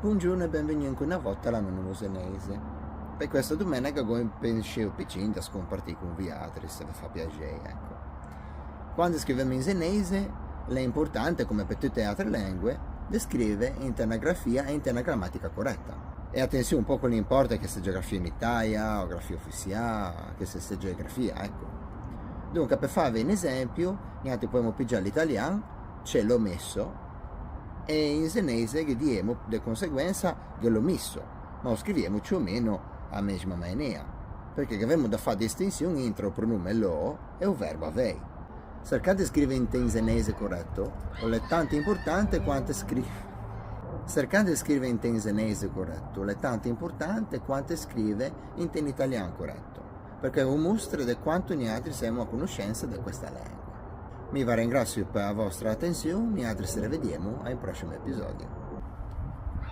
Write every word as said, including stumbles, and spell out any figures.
Bongiorno e benvegnui anche una volta à l'Anonimo Zeneise. Pe questa domenega gh'ò un pensîr piçin da scompartî con viatri, se ve fa piaxei, eco. Quande scrivemo in zeneise, l'é importante, come pe tute e atre lengue, de scrive inte na grafia e inte na gramatica coreta. E atension, poco ne importa che sia grafia unitaria, o grafia ufisiâ, che se seja grafia, eco. Donca, pe fâve un esempio, niatri poemo pigiâ l'italian, ce l'ho messo, e in zeneise ghe diemo de conseguensa ghe l'ò misso, ma o scriviemo ciù o meno a mesma mainea, perché gh'avemo da fâ distinsion intra o pronome l'ho e o verbo avei. Sercâ de scrive inte un zeneise coreto o l'é tanto importante quante scri-, sercâ de scrive inte un zeneise coreto o l'é tanto importante quante scrive inte un italian coreto, perché o mostre de quanto niatri semo a conoscensa de questa lengua. Mi va ringrasio pe a vostra atension, niatri se revediemo à un prossimo episodio.